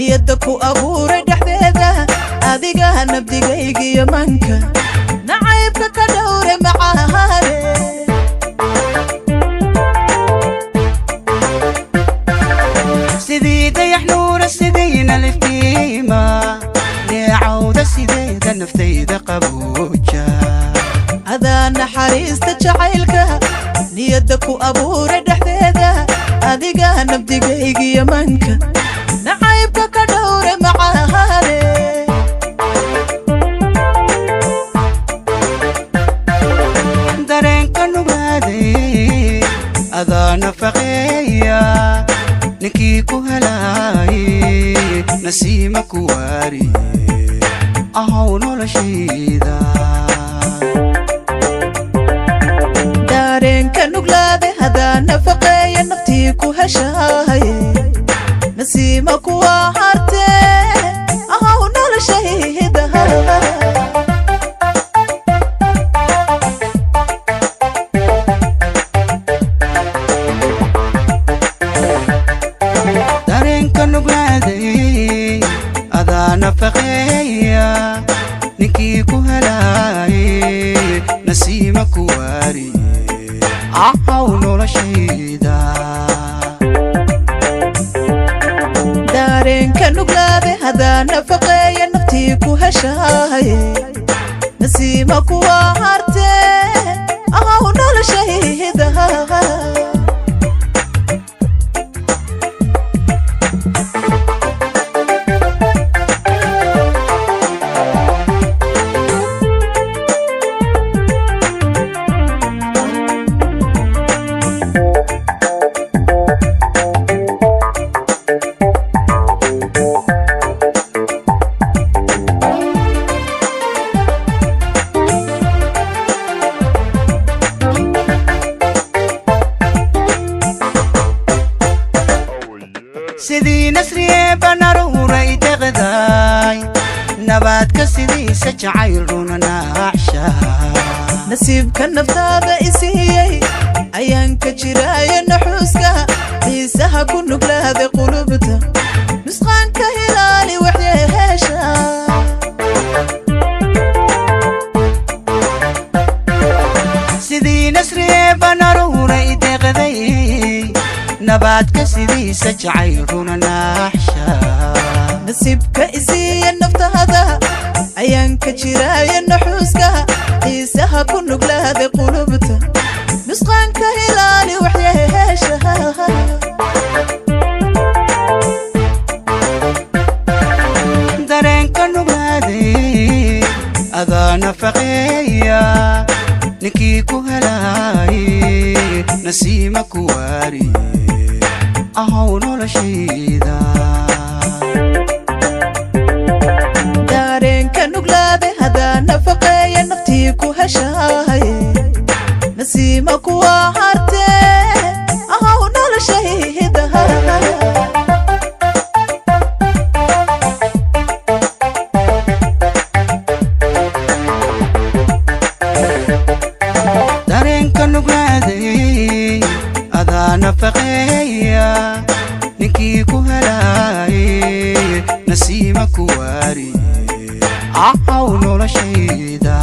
Niyadda ku abuuray dhexdeeda, adiga nabdigaygiyo manka, nacaybka ka dhowre macaane. Sidii dayax nuura, sidiina liftiima, neecawda sideeda naftayda qabooja. Adaa naxariista jacaylka niyadda ku abuuray dhexdeeda, adiga nabdigaygiyo manka, nacaybka ka dhowre macaane. Dareenka nugaaday adaa nafaqeeya, ninkii ku helaaye nasiima ku waariye, ahow noloshayda. Dareenka nuglaade hadaa nafaqeeya, naftii ku heshaaye nasiima kuwa hartee, ahow noloshayda. Dareenka nuglaaday adaa nafaqeeya, ninkii ku helaaye nasiima ku waariye, ahow noloshayda. Dareenka nuglaade hadaa nafaqeeya, naftii ku heshaaye nasiima kuwa hartee, ahow noloshayda. Sidii nasriye banaruuray deqday, nabaadka sidiisa jacayl runa naacsha. Nasiibka naftaada isiiyey ayaan ka jiraayo naxuuska, xiisaha ku nuglaaday qulubta, nusqaanka hilaali waxyeesha. Sidii nasriye banaruuray deqday, nabaadka sidiisa jacayl runa naacsha. Nasiibka isiiya naftaada ayaan ka jiraayo naxuuska, xiisaha ku nuglaaday qulubta, nusqaanka hilaali waxyeesha. Dareenka nuglaaday adaa nafaqeeya, ninkii ku helaaye nasiima ku waariye, ahow noloshayda. Dareenka nuglaade hadaa nafaqeeya, naftii ku heshaaye nasiima kuwa hartee, ahow noloshayda. Dareenka nuglaaday adaa nafaqeeya, ninkii ku helaaye nasiima ku waariye, ahow noloshayda.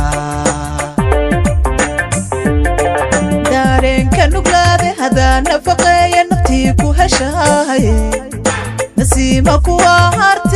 Dareenka nuglaade hadaa nafaqeeya, naftii ku heshaaye nasiima kuwa hartee.